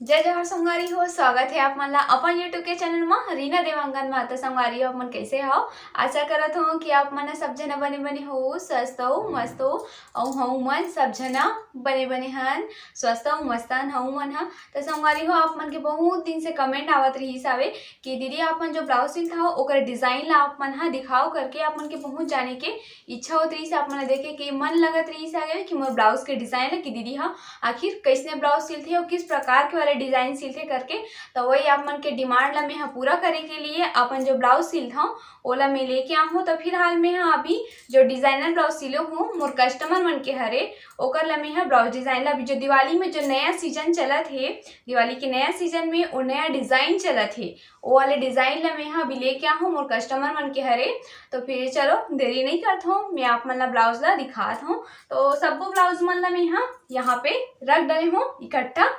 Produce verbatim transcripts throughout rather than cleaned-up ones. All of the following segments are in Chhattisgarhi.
जय जोहार संगवारी हो, स्वागत हे आप मन ला अपन YouTube के चैनल म रीना देवांगन म। त संगवारी हो, आप मन कैसे हव? आशा करत हव कि आप मन ह सब झन बने बने हो, स्वस्थ हो, मस्त हो। अउ हमू मन सब झन बने बने हन, स्वस्थ हो, मस्त हन हमू मन ह। त संगवारी हो, आप मन के बहुत दिन से कमेंट आवत रिहिस हावे कि दीदी, आप मन जो ब्लाउज सिलथव ओकर डिजाइन ला आप मन ह दिखाव करके। आप मन के बहुत जाने के इच्छा होत रिहिस, आप मन ला देखे के मन लगत रिहिस हावे कि मोर ब्लाउज के डिजाइन ला, कि दीदी ह आखिर कइसने ब्लाउज सिलथे अउ किस प्रकार के वाला डिजाइन सिलथे करके। त वही आप मन के डिमांड ला मैं ह पूरा करे के लिए अपन जो ब्लाउज सिलथव ओला मैं लेके आहूँ। त फिलहाल मैं ह अभी जो डिजाइनर ब्लाउज सिले हूँ मोर कस्टमर मन के हरे, ओकर ला मैं ह ब्लाउज डिजाइन ला अभी जो दिवाली में जो नया सीजन चलत हे, दिवाली के नया सीजन में वो नया डिजाइन चलत हे, वो वाले डिजाइन ला मैं ह अभी लेके आहूँ मोर कस्टमर मन के हरे। तो फिर चलो देरी नहीं करत हूँ, मैं आप मन ला ब्लाउज ला दिखात हूँ। तो सब्बो ब्लाउज मन ला मैं ह यहाँ पे रख डले हूँ, इकट्ठा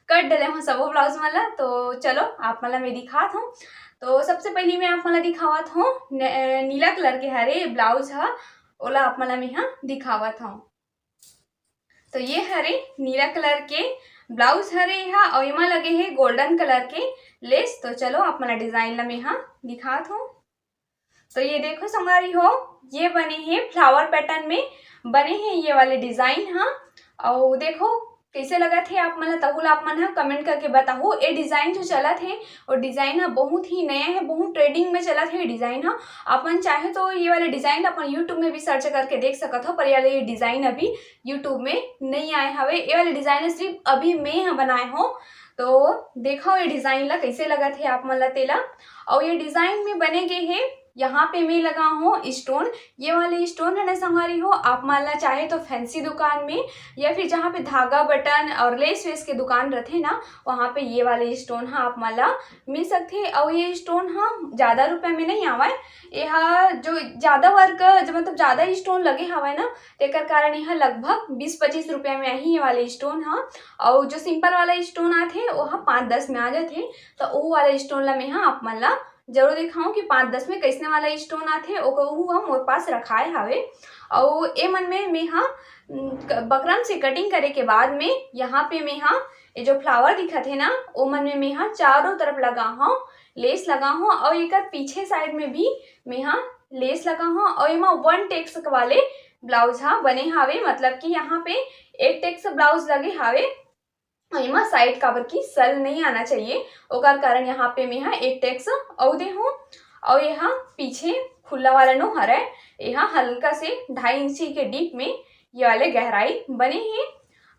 कर डले हूँ सब्बो ब्लाउज मन ला। तो चलो आप मन ला मैं दिखात हूँ। तो सबसे पहली मैं आप मन ला दिखावत हूँ न-, नीला कलर के हरे ब्लाउज ह, ओला आप मन ला मैं ह दिखावत हूँ। तो ये हरे नीला कलर के ब्लाउज हरे हा, अउ एमा लगे हे गोल्डन कलर के लेस। तो चलो आप मन ला डिजाइन ला मैं ह दिखात हूँ। तो ये देखो संगवारी हो, ये बने हे फ्लावर पैटर्न में बने हे ये वाले डिजाइन हा। अउ देखो कैसे लगत हे आप मन ला, तहू ला आप मन ह कमेंट करके बताहू। ये डिजाइन जो चलत हे, वो डिजाइन ह बहुत ही नया हे, बहुत ट्रेंडिंग में चलत हे डिजाइन ह। आप मन चाहे तो ये वाले डिजाइन अपन YouTube में भी सर्च करके देख सकत हो, पर ये वाले डिजाइन अभी YouTube में नहीं आए हवे। ये वाले डिजाइन सिर्फ अभी मैं ह बनाए हो। तो देखो ये डिजाइन ला कैसे लगत हे आप मन ला तेला। अउ ये डिजाइन में बने गे हे, यहाँ पे मैं लगा हूँ स्टोन। ये वाले स्टोन है ना संगवारी हो, आप मन ला चाहे तो फैंसी दुकान में या फिर जहाँ पे धागा बटन और लेस वेस के दुकान रहते ना, वहाँ पे ये वाले स्टोन हा आप मन ला मिल सकथे। अउ ये स्टोन हा ज़्यादा रुपया में नहीं आवे, ये हा जो ज़्यादा वर्क, जो मतलब ज़्यादा स्टोन लगे हवे ना, तेकर कारण ये हा लगभग बीस पच्चीस रुपया में आही ये वाले स्टोन हा। अउ जो सिंपल वाला स्टोन आथे वो हा पाँच दस में आ जाथे। तो वो वाला स्टोन ला मैं हा आप मन ला जरूर दिखाऊं कि पाँच दस में कैसने वाला स्टोन आथे, ओकर ऊ ह मोर पास रखाए हावे। अउ ए मन में मैं हा, उम, क-, बकरम से कटिंग करे के बाद में यहाँ पे मैं हा ये जो फ्लावर दिखत हे ना, ओ मन में मैं हा चारों तरफ लगा हूँ, लेस लगा हूँ। अउ एकर पीछे साइड में भी मैं हा लेस लगा हूँ। अउ एमा वन टेक्स वाले ब्लाउज हा बने हावे, मतलब कि यहाँ पे एक टेक्स ब्लाउज लगे हावे। एमा साइड काबर की सल नहीं आना चाहिए, ओकर कारण यहाँ पे मैं हा एक टेक्स अउ दे हूँ। अउ ये हा पीछे खुला वाला नो हरे, ये हा हल्का से ढाई इंची के डीप में ये वाले गहराई बने हे।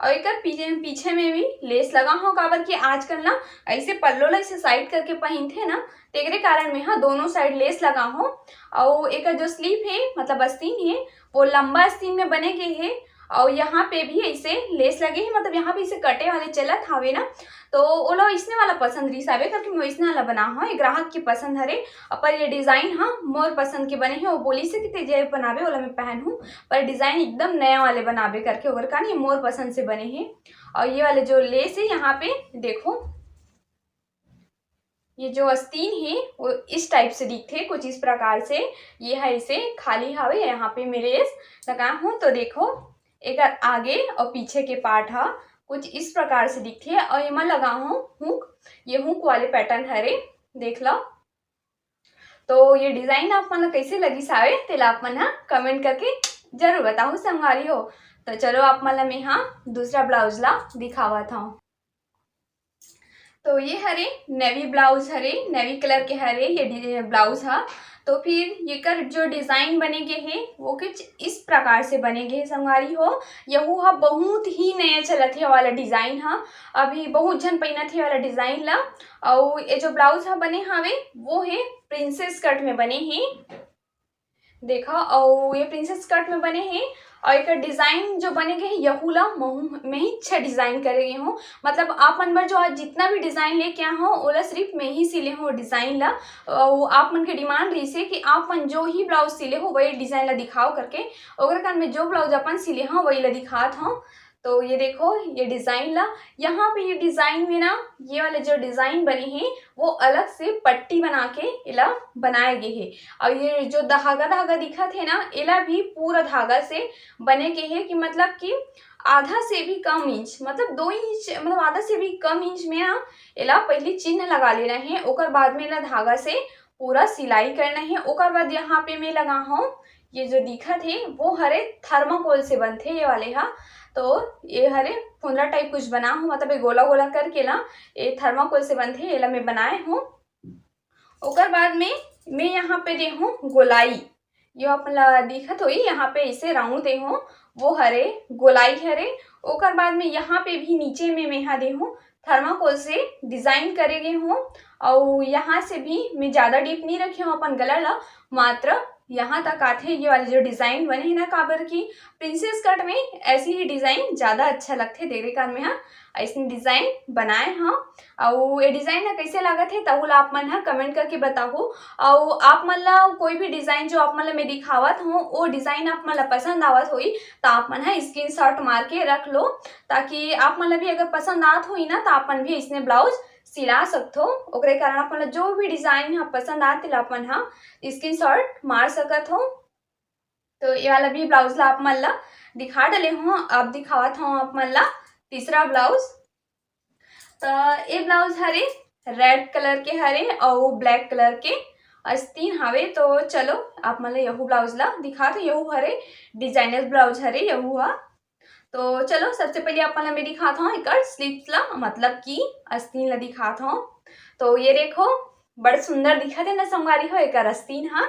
अउ एकर पीछे, पीछे में भी लेस लगा हूँ, काबर कि आजकल ना ऐसे पल्लो ला ऐसे साइड करके पहिनथे ना, तेकरे कारण मैं हा दोनों साइड लेस लगा हूँ। अउ एकर जो स्लीव हे, मतलब आस्तीन हे, वो लंबा आस्तीन में बने गे हे। अउ यहाँ पे भी ऐसे लेस लगे हे, मतलब यहाँ पे ऐसे कटे वाले चलत हावे ना, तो ओला इसने वाला पसंद रहिस हावे करके मैं इसने वाला बना हूँ। ये ग्राहक के पसंद हरे, पर ये डिजाइन हा मोर पसंद के बने हे। वो बोलिस हे कि ते जे बनाबे ओला मैं पहनहूँ, पर डिजाइन एकदम नया वाले बनाबे करके, ओकर कारण ये मोर पसंद से बने हे। अउ ये वाले जो लेस हे यहाँ पे देखो, ये जो आस्तीन हे वो इस टाइप से दिखथे, कुछ इस प्रकार से। ये हा ऐसे खाली हावे, यहाँ पे मैं लेस लगा हूँ। तो देखो एकर आगे अउ पीछे के पार्ट हा कुछ इस प्रकार से दिखथे। अउ एमा लगा हूँ हुक, ये हुक वाले पैटर्न हरे, देख लो। तो ये डिजाइन आप मन ला कैसे लगिस हावे, तेला आप मन हा कमेंट करके जरूर बताहू संगवारी हो। तो चलो आप मन ला मैं हा दूसरा ब्लाउज ला दिखावत हूँ। तो ये हरे नेवी ब्लाउज हरे, नेवी कलर के हरे ये डि-, ब्लाउज हा। तो फिर येकर जो डिजाइन बने गे हे वो कुछ इस प्रकार से बने गे हे संगवारी हो। यहू हा बहुत ही नया चलत हे वाला डिजाइन हा, अभी बहुत झन पहिनत हे वाला डिजाइन ला। अउ ये जो ब्लाउज हा बने हावे वो हे प्रिंसेस कट में बने हे। देखा, अउ ये प्रिंसेस कट में बने हे। अउ एकर डिजाइन जो बने गे हे, यहू ला महू, मैं ही अच्छा डिजाइन करे गे हूँ। मतलब आप मन बर जो आज जितना भी डिजाइन लेके आ हूँ, ओला सिर्फ मैं ही सिले हूँ डिजाइन ला। अउ आप मन के डिमांड रहिसे कि आप मन जो ही ब्लाउज सिले हो, वही डिजाइन ला दिखाओ करके। ओकर कारण मैं जो ब्लाउज अपन सिले हूँ, वही ला दिखात हूँ। तो ये देखो, ये डिजाइन ला, यहाँ पे ये डिजाइन में ना, ये वाले जो डिजाइन बने हे, वो अलग से पट्टी बना के एला बनाए गे हे। अउ ये जो धागा, धागा दिखत हे ना, एला भी पूरा धागा से बने गे हे, कि मतलब कि आधा से भी कम इंच, मतलब दो इंच, मतलब आधा से भी कम इंच में ना एला पहले चिन्ह लगा लेना है। ओकर बाद में एला धागा से पूरा सिलाई करना है। ओकर बाद यहाँ पे मैं लगा हूँ, ये जो दिखत हे वो हरे थर्माकोल से बनथे ये वाले हा। तो ये हरे फुंदरा टाइप कुछ बना हूँ, मतलब ये गोला गोला करके ना ये थर्माकोल से बनथे, एला मैं बनाए हूँ। ओकर बाद में मैं यहाँ पे दे हूँ गोलाई, ये अपन ला दिखत होई, यहाँ पे इसे राउंड दे हूँ, वो हरे गोलाई हरे। ओकर बाद में यहाँ पे भी नीचे में मैं हा दे हूँ थर्माकोल से डिजाइन करे गे हूँ। और यहाँ से भी मैं ज़्यादा डीप नहीं रखे हूँ अपन गला ला, मात्र यहाँ तक आथे ये वाली जो डिजाइन बने है ना, काबर की प्रिंसेस कट में ऐसी ही डिजाइन ज़्यादा अच्छा लगथे। तेरे कारण में हा ऐसने डिजाइन बनाए हूँ। अउ ये डिजाइन ह कैसे लागत हे, तहू ला आप मन ह कमेंट करके बताहू। अउ आप मन ला कोई भी डिजाइन जो आप मन ला मैं दिखावत हूँ, वो डिजाइन आप मन ला पसंद आवत होई, त आप मन ह स्क्रीनशॉट मार के रख लो, ताकि आप मन ला भी अगर पसंद आत होई ना, त आप मन भी इसने ब्लाउज सिला सकथो। ओकरे कारण आप मन ला जो भी डिजाइन ह पसंद आत, तेला आप मन ह स्क्रीनशॉट मार सकत हो। तो ये वाला भी ब्लाउज ला आप मन ला दिखा डले हूँ। अब दिखावत हूँ आप मन ला तीसरा ब्लाउज। तो ये ब्लाउज हरे रेड कलर के हरे और ब्लैक कलर के अस्तीन हवे। तो चलो आप मन ला यहू ब्लाउज ला दिखात हूँ। यहू हरे डिजाइनर ब्लाउज हरे यहू हा। तो चलो सबसे पहले आप मन ला मैं दिखात हूँ एकर स्लीव्स ला, मतलब कि अस्तीन ला दिखात हूँ। तो ये देखो बड़ सुंदर दिखत हे ना संगवारी हो एकर अस्तीन हा।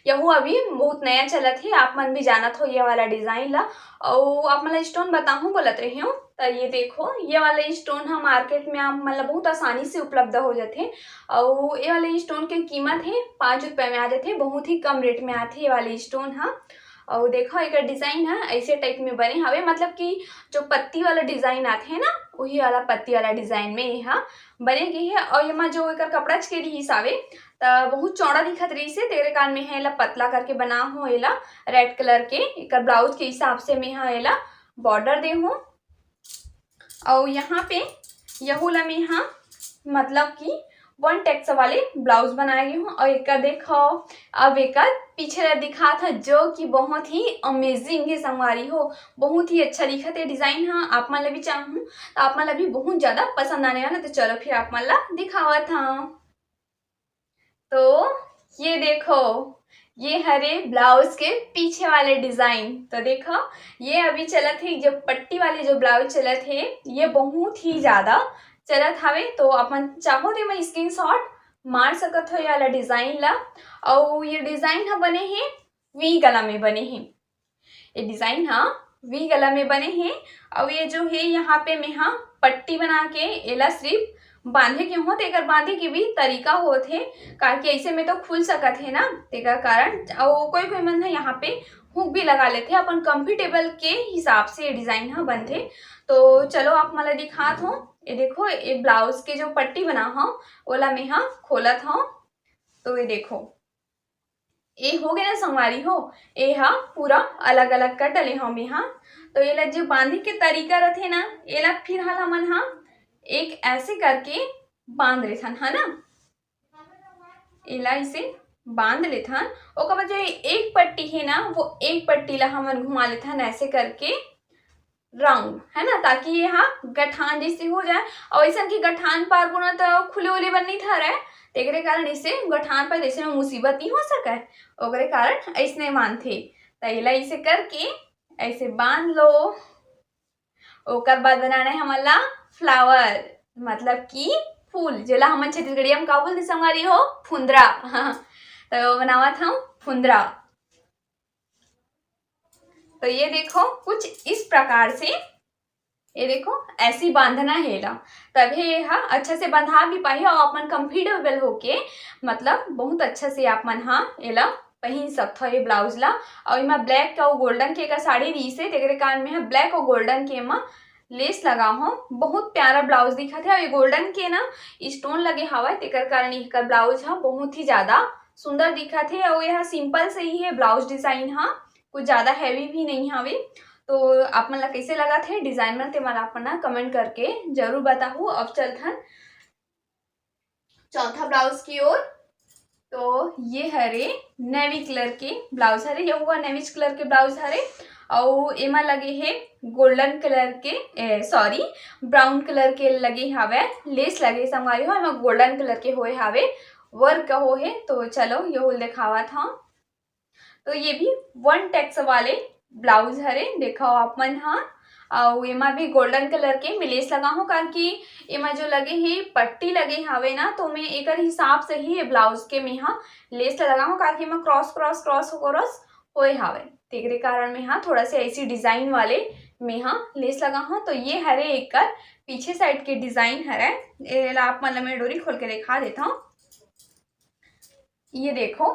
यहू अभी बहुत नया चलत हे, आप मन भी जानत हो ये वाला डिजाइन ला। अउ आप मन ला स्टोन बताहूँ बोलत रही हूँ, त ये देखो ये वाला स्टोन हा मार्केट में आप मन ला बहुत आसानी से उपलब्ध हो जाथे। अउ ये वाले स्टोन के कीमत हे पाँच रुपया में आ जाथे, बहुत ही कम रेट में आथे ये वाले स्टोन हा। अउ देखो एकर डिजाइन हा ऐसे टाइप में बने हवे, मतलब कि जो पत्ती वाला डिजाइन आथे ना, वही वाला पत्ती वाला डिजाइन में ये हा बने गे हे। अउ एमा जो एकर कपड़ा के रिहिस हवे, त बहुत चौड़ा दिखत रहिस हे, तेरे कारण में हे एला पतला करके बना हो, एला रेड कलर के एकर ब्लाउज के हिसाब से में हा एला बॉर्डर दे हो। अउ यहाँ पे यहू ला में हा मतलब कि वन टेक्स वाले ब्लाउज बनाए गे हूँ। और एकर देखो, अब एकर पीछे ला दिखात हा, जो कि बहुत ही अमेजिंग हे संगवारी हो, बहुत ही अच्छा दिखत हे डिजाइन हा। आप मन ला भी चाहूँ तो आप मन ला भी बहुत ज्यादा पसंद आने वाला। तो चलो फिर आप मन ला दिखावत हा। तो ये देखो, ये हरे ब्लाउज के पीछे वाले डिजाइन। तो देखो, ये अभी चलत हे, जो पट्टी वाले जो ब्लाउज चलत हे, ये बहुत ही ज्यादा चलत हवे। तो अपन चाहो तो मैं स्क्रीनशॉट मार सकत हो ये वाला डिजाइन ला। और ये डिजाइन ह बने हे वी गला में बने हे, ये डिजाइन ह वी गला में बने हे। और ये जो हे यहाँ पे मैं हा पट्टी बना के एला सिर्फ बांधे के हो, तेकर बांधे के भी तरीका होत हे, काकि ऐसे में तो खुल सकत हे ना, तेकर कारण। और कोई कोई मन ह यहाँ पे हुक भी लगा लेथे, अपन कंफर्टेबल के हिसाब से ये डिजाइन ह बनथे। तो चलो आप मन ला दिखात हो, ये देखो ये ब्लाउज के जो पट्टी बना हो ओला मैं हा खोलत हो। तो ये देखो, ए हो गे ना संगवारी हो, ए हा पूरा अलग-अलग कर डले हव मेहा। तो एला जो बांधे के तरीका रथे ना, एला फिलहाल हमन हा एक ऐसे करके बांध लेथन, है ना? एला इसे बांध लेथन। ओकर बाद जो एक पट्टी हे ना, वो एक पट्टी ला हमन घुमा लेथन ऐसे करके राउंड, है ना, ताकि ये हा गठान जैसे हो जाए। और ऐसा कि गठान पारबो ना तो खुले उले बर नहीं धरय, तेकरे कारण इसे गठान पर जैसे में मुसीबत नहीं हो सके, ओकरे कारण ऐसने मानथे। त एला ऐसे करके ऐसे बांध लो। ओकर बाद बनाना है हमन ला फ्लावर, मतलब कि फूल, जेला हमन छत्तीसगढ़िया में का बोलथे संगवारी हो? फुंदरा। तो बनावत हम फुंदरा। तो ये देखो कुछ इस प्रकार से, ये देखो ऐसी बांधना है एला, तभे ये हा अच्छा से बंधा भी पाही और अपन कंफर्टेबल होके, मतलब बहुत अच्छा से आप मन हा एला पहिन सकथो ये ब्लाउज ला। और एमा ब्लैक अउ गोल्डन के एकर साड़ी रहिस हे, तेकरे कारण में हा ब्लैक अउ गोल्डन के एमा लेस लगा हो। बहुत प्यारा ब्लाउज दिखत हे और ये गोल्डन के ना स्टोन लगे हवय, तेकर कारण एकर ब्लाउज हा बहुत ही ज्यादा सुंदर दिखत हे। और ये हा सिंपल से ही है ब्लाउज डिजाइन हा, कुछ ज्यादा हैवी भी नहीं हवे। तो आप मन ला कैसे लगत हे डिजाइन मन, ते मन आप मन कमेंट करके जरूर बताहू। अब चलथन चौथा ब्लाउज की ओर। तो ये हरे नेवी कलर के ब्लाउज हरे, यहू हा नेवी कलर के ब्लाउज हरे। अउ एमा लगे हे गोल्डन कलर के, सॉरी, ब्राउन कलर के लगे हावय, लेस लगे संगवारी हो, एमा गोल्डन कलर के होए हावे, वर्क हो हे। तो चलो, ये होल देखावत हव। तो ये भी वन टैक्स वाले ब्लाउज हरे, देखो आप मन हा। अउ एमा भी गोल्डन कलर के में लेस लगा हूँ, काबर कि एमा जो लगे हे पट्टी लगे हावे ना, तो मैं एकर हिसाब से ही ये ब्लाउज के मैं हा लेस लगा हूँ, काबर कि एमा क्रॉस क्रॉस क्रॉस क्रॉस होए हावे, तेकरे कारण मैं हा थोड़ा से ऐसी डिजाइन वाले मैं हा लेस लगा हूँ। तो ये हरे एकर पीछे साइड के डिजाइन हरे, एला आप मन ला मैं डोरी खोल के दिखा देता हूँ। ये देखो,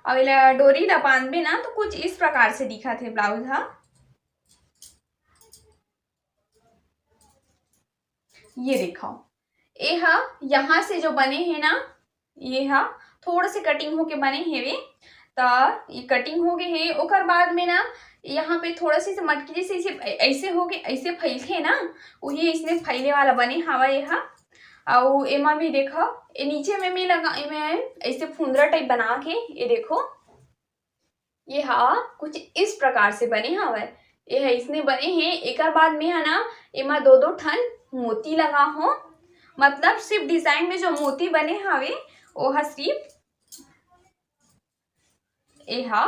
अब एला डोरी ला बांधबे ना, तो कुछ इस प्रकार से दिखत हे ब्लाउज हा। ये देखो, ए हा यहाँ से जो बने हे ना, ये हा थोड़ा से कटिंग होके बने हेवे, त ये कटिंग हो गए हे। ओकर बाद में ना, यहाँ पे थोड़ा सी से मटकी जैसे ऐसे, ऐसे हो गए, ऐसे फैलथे ना, वही इसने फैले वाला बने हवा ये हा। अउ एमा भी देखो, ए नीचे में मैं लगा, एमे ऐसे फुंदरा टाइप बना के, ये देखो, ये हा कुछ इस प्रकार से बने हवय। ये हा इसने बने हे। एकर बाद में हा ना, एमा दो दो ठन मोती लगा हो, मतलब सिर्फ डिजाइन में जो मोती बने हवे, वो हा सिर्फ ए हा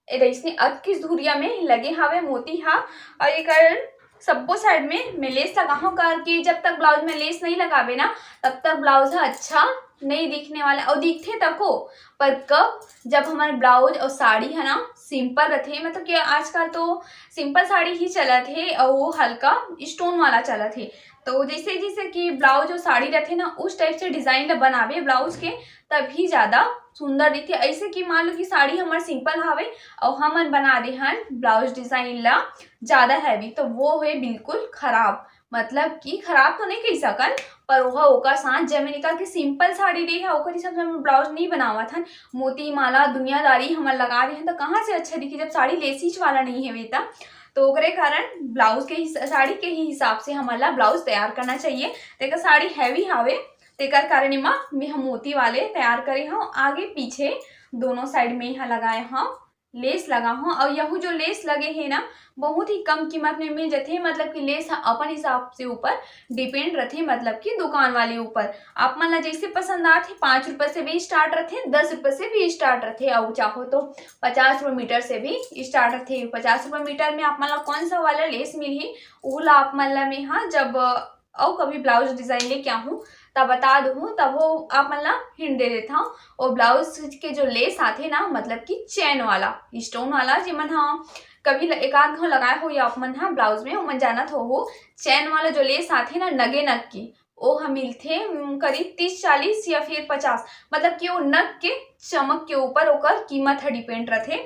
ए रईसने अतकिस धुरिया में लगे हवे मोती हा। और एकर सब्बो साइड में मैं लेस लगा हूँ, काबर कि जब तक ब्लाउज में लेस नहीं लगाबे ना, तब तक ब्लाउज हा अच्छा नहीं दिखने वाला। और दिखथे तको, पर कब? जब हमारे ब्लाउज और साड़ी है ना सिंपल रथे, मतलब कि आजकल तो सिंपल साड़ी ही चलत हे और वो हल्का स्टोन वाला चलत हे। तो जैसे जैसे कि ब्लाउज और साड़ी रथे ना, उस टाइप से डिजाइन ला बनाबे ब्लाउज के, तभी ज्यादा सुंदर दिखथे। ऐसे कि मान लो कि साड़ी हमार सिंपल हवे और हमन बना दे हन ब्लाउज डिजाइन ला ज्यादा हैवी, तो वो है बिल्कुल खराब। मतलब कि खराब तो नहीं कह सकन, पर वह ओकर साथ जमे निकाल के सिंपल साड़ी रही है, ओकर हिसाब से हम ब्लाउज नहीं बनावत हन। मोती माला दुनियादारी हमर लगा रहे हैं, तो कहाँ से अच्छा दिखी जब साड़ी लेसिज वाला नहीं है वेता। तो ओकरे कारण ब्लाउज के हिस-, साड़ी के ही हिसाब से हमन ला ब्लाउज तैयार करना चाहिए। तेकर साड़ी हैवी हावे, तेकर कारण एमा मैं ह मोती वाले तैयार करे हव। आगे पीछे दोनों साइड में यहाँ लगाए हव लेस लगा हव। और यहू जो लेस लगे हे ना, बहुत ही कम कीमत में मिल जथे, मतलब कि लेस ह अपन हिसाब से ऊपर डिपेंड रथे, मतलब कि दुकान वाले ऊपर। आप मन ला जैसे पसंद आथे, पाँच रुपये से भी स्टार्ट रथे, दस रुपये से भी स्टार्ट रथे, और चाहो तो पचास रुपये मीटर से भी स्टार्ट रथे। पचास रुपये मीटर में आप मन ला कौन सा वाला लेस मिलही, वो ला आप मन ला मैं हा जब अउ कभी ब्लाउज डिजाइन लेके आहूँ, तब बता दूँ, तब वो आप मन ला हिंट दे देता हूँ। और ब्लाउज के जो लेस आथे ना, मतलब कि चैन वाला, स्टोन वाला, जेमन हा कभी ल-, एक आध घाव लगाए हो या आप मन हा ब्लाउज में, ओमन जानत हो, हो चैन वाला जो लेस आथे ना, नगे नग की, ओ ह मिलथे, उम, करीब तीस चालीस या फिर पचास, मतलब कि वो नग के चमक के ऊपर ओकर कीमत ह डिपेंड रथे।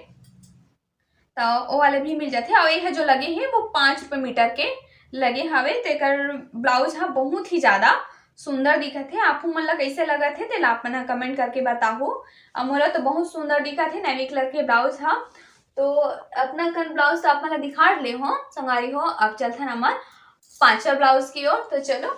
त ओ वाला भी मिल जाथे। और ये जो लगे हे, वो पाँच रुपये मीटर के लगे हवे, तेकर ब्लाउज हा बहुत ही ज्यादा सुंदर दिखत हे। आप मन ला कैसे लगत हे, तेला आप मन हा कमेंट करके बताहू। और मोला तो बहुत सुंदर दिखत हे नेवी कलर के ब्लाउज हा। तो अपना कन ब्लाउज तो आप मन ला दिखा ले हो संगारी हो। अब चलथन हमर पांचवा ब्लाउज की ओर। तो चलो,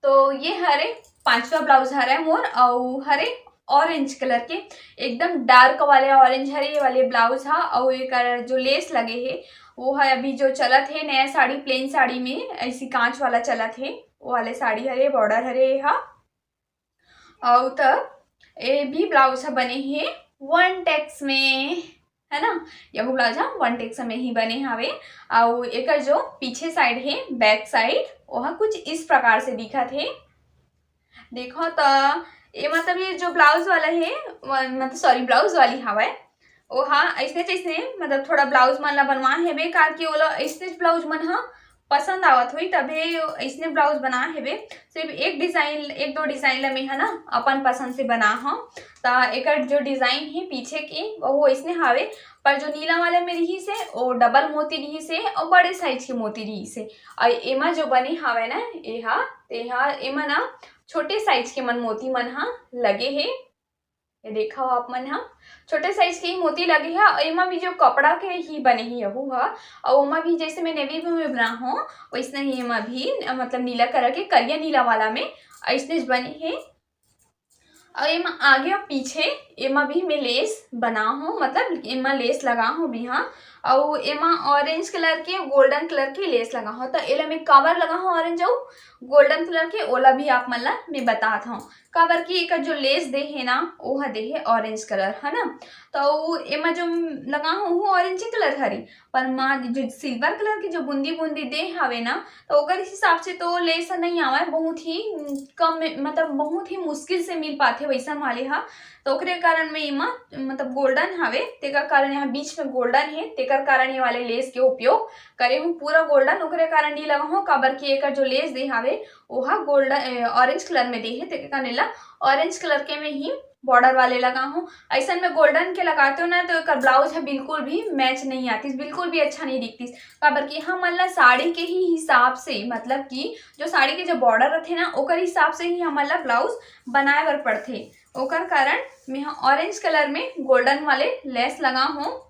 तो ये हरे पांचवा ब्लाउज हरे मोर, अउ हरे ऑरेंज कलर के, एकदम डार्क वाले ऑरेंज हरे ये वाले ब्लाउज हा। अउ एकर जो लेस लगे हे, वो है अभी जो चलत हे नया साड़ी, प्लेन साड़ी में ऐसी कांच वाला चलत हे, वो वाले साड़ी हरे, बॉर्डर हरे ये हा। अउ त ए भी ब्लाउज ह बने हे वन टैक्स में, है ना, यहू ब्लाउज ह वन टैक्स में ही बने हवे। अउ एकर जो पीछे साइड हे, बैक साइड, ओह कुछ इस प्रकार से दिखत हे। देखो त ए, मतलब ये जो ब्लाउज वाला हे, व-, मतलब सॉरी, ब्लाउज वाली हवय, ओहा अइसने तइसने, मतलब थोड़ा ब्लाउज मन ला बनवा हेबे, काबर कि ओला अइसने ब्लाउज मन ह पसंद आवत होही, तभे अइसने ब्लाउज बना हेबे। सिर्फ एक डिजाइन, एक दो डिजाइन ला मैं ह ना अपन पसंद से बना हव। त एकर जो डिजाइन हे पीछे के, वो अइसने हावे, पर जो नीला वाला में रिहिस हे, वो डबल मोती रिहिस हे, अउ बड़े साइज के मोती रिहिस हे। अउ एमा जो बने हावय ना, एहा, तेहा, एमा ना छोटे साइज के मन मोती मन ह लगे हे। ये देखा हो आप मन ह, छोटे साइज के ही मोती लगे हे। अउ एमा भी जो कपड़ा के ही बने हे यहू ह, अउ ओमा भी जैसे मैं नेवी ब्लू में बना हूँ, वैसने ही एमा भी, मतलब नीला कलर के, करिया नीला वाला में अइसने बने हे। अउ एमा आगे अउ पीछे एमा भी मैं लेस बना हूँ, मतलब एमा लेस लगा हूँ मैं हा। अउ एमा ऑरेंज कलर के, गोल्डन कलर के लेस लगा हूँ। तो एला मैं काबर लगा हूँ ऑरेंज अउ गोल्डन कलर के, ओला भी आप मन ला मैं बतात हूँ। काबर कि एकर जो लेस दे हे ना, ओह दे हे ऑरेंज कलर, है ना। तो एमा जो लगा हूँ, वो ऑरेंज कलर हरी, पर माँ जो सिल्वर कलर के जो बूंदी बूंदी दे हवे ना, तो ओकर हिसाब से तो लेस नहीं आवे, बहुत ही कम, मतलब बहुत ही मुश्किल से मिल पाथे वैसन वाले हा। तो ओकरे कारण में एमा मतलब गोल्डन हवे, तेकर कारण यहाँ बीच में गोल्डन हे, तेकर कारण ये वाले लेस के उपयोग करे हूँ, पूरा गोल्डन। ओकरे कारण ये लगा हूँ, काबर कि एकर जो लेस दे हवे, ओहा गोल्डन, ऑरेंज कलर में दे हे, तेकर कारण एला ऑरेंज कलर के में ही बॉर्डर वाले लगा हूँ। ऐसन में गोल्डन के लगाते हो ना, तो एकर ब्लाउज है बिल्कुल भी मैच नहीं आतीस, बिल्कुल भी अच्छा नहीं दिखतीस। काबर कि हमन ला साड़ी के ही हिसाब से, मतलब कि जो साड़ी के जो बॉर्डर रथे ना, ओकर हिसाब से ही हमन ला ब्लाउज बनाए बर पड़थे। ओकर कारण मैं ऑरेंज कलर में गोल्डन वाले लेस लगा हूँ।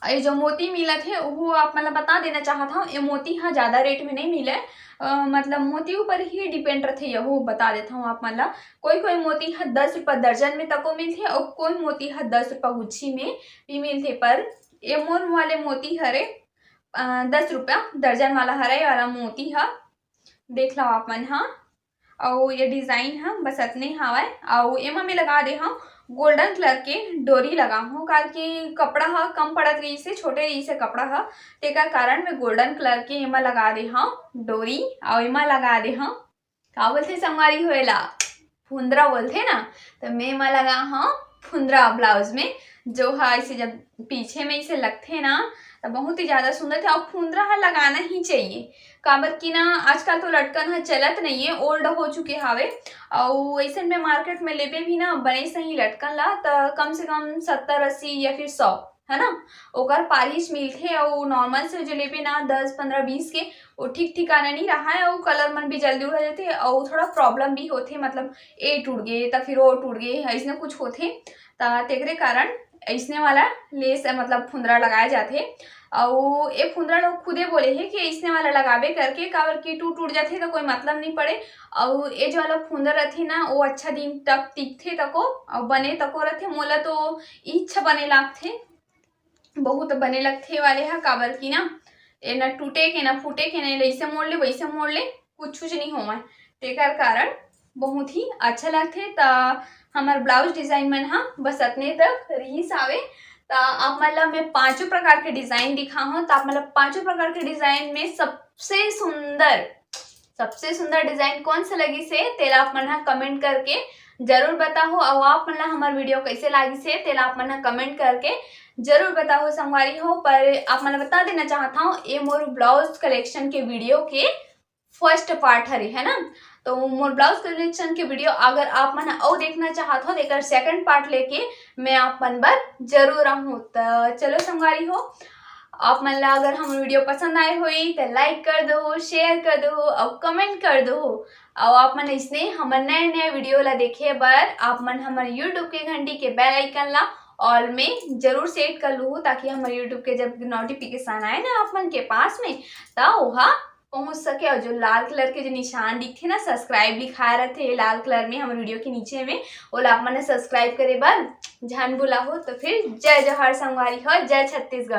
ये जो मोती मिलत हे, वो आप मन ला बता देना चाहत हूँ, ये मोती हा ज्यादा रेट में नहीं मिले। अ, मतलब मोती ऊपर ही डिपेंड रथे, यहू बता देता हूँ आप मन ला। कोई कोई मोती हा दस रुपया दर्जन में तको मिलथे, और कोई मोती हा दस रुपया गुच्छी में भी मिलथे, पर ये मोर वाले मोती हरे, अ, दस रुपया दर्जन वाला हरे, ये वाला मोती हा। देख लो आप मन हा। अउ ये डिजाइन हा बस अतने हावय। अउ एमा मैं लगा दे हूँ गोल्डन कलर के डोरी लगा हूँ, काबर कि कपड़ा हा कम पड़त रही से, छोटे रही से कपड़ा हा, तेकर कारण मैं गोल्डन कलर के एमा लगा दे हूँ डोरी। अउ एमा लगा दे हूँ, का बोलथे संगवारी हो एला, फुंदरा बोलथे ना, तो मैं एमा लगा हूँ फुंदरा ब्लाउज में, जो हा इसे जब पीछे में इसे लगथे ना, तो बहुत ही ज्यादा सुंदर थे। और फुंदरा हा लगाना ही चाहिए, काबर कि ना आजकल तो लटकन हा चलत नहीं है, ओल्ड हो चुके हावे। अउ ऐसन में मार्केट में लेबे भी ना बने सही लटकन ला, त कम से कम सत्तर अस्सी या फिर सौ, है ना, ओकर पार ही मिलथे। अउ नॉर्मल से जो लेबे ना दस, पन्द्रह, बीस के, वो ठीक ठिकाना नहीं रहा है। अउ कलर मन भी जल्दी उड़ जाते, अउ थोड़ा प्रॉब्लम भी होथे, मतलब ए टूट गए, त फिर वो टूट गए, ऐसने कुछ होथे। त तेकरे कारण ऐसने वाला लेस, मतलब फुंदरा लगाए जाथे। अउ ए फुंदरा लोग खुदे बोले हे कि ऐसने वाला लगाबे करके, काबर कि टूट टूट जाथे त कोई मतलब नहीं पड़े। अउ ए जो वाला फुंदरा रथे ना, वो अच्छा दिन तक टिकथे तको, अउ बने तको रथे। मोला तो इच्छा बने लागथे, बहुत बने लगथे वाले हा, काबर कि ना ए ना टूटे के, ना फूटे के, ना ऐसे मोड़ ले, वैसे मोड़ ले, कुछ कुछ नहीं होवय। तेकर कारण बहुत ही अच्छा लगथे। त हमर ब्लाउज डिजाइन मन हा बस अतने तक रिहिस हावे। त आप मन ला मैं पांचों प्रकार के डिजाइन दिखा हूँ। त आप मन ला पांचों प्रकार के डिजाइन में सबसे सुंदर, सबसे सुंदर डिजाइन कौन सा लगिस हे, तेला आप मन हा कमेंट करके जरूर बताओ। अउ आप मन ला हमर वीडियो कैसे लागिस हे, तेला आप मन हा कमेंट करके जरूर बताओ संगवारी हो। पर आप मन ला बता देना चाहत हूँ, ये मोर ब्लाउज कलेक्शन के वीडियो के फर्स्ट पार्ट हरे, है ना। तो मोर ब्लाउज कलेक्शन के वीडियो अगर आप मन अउ देखना चाहत हो, तो एकर सेकंड पार्ट लेके मैं आप मन बर जरूर आहूँ। त चलो संगवारी हो, आप मन ला अगर हमर वीडियो पसंद आए होई, तो लाइक कर दो, शेयर कर दो, अउ कमेंट कर दो। अउ आप मन इसने हमर नए नए वीडियो ला देखे बर आप मन हमर यूट्यूब के घंटी के बेल आइकन ला ऑल में जरूर सेट कर लूहू, ताकि हमर यूट्यूब के जब नोटिफिकेशन आए ना आप मन के पास में, त ओहा पहुंच सके। और जो लाल कलर के जो निशान दिखथे ना, सब्सक्राइब लिखाए रहथे लाल कलर में हमर वीडियो के नीचे में, ओला आप मन सब्सक्राइब करे बर झन भुलाहू। तो फिर जय जोहार संगवारी हो, जय छत्तीसगढ़।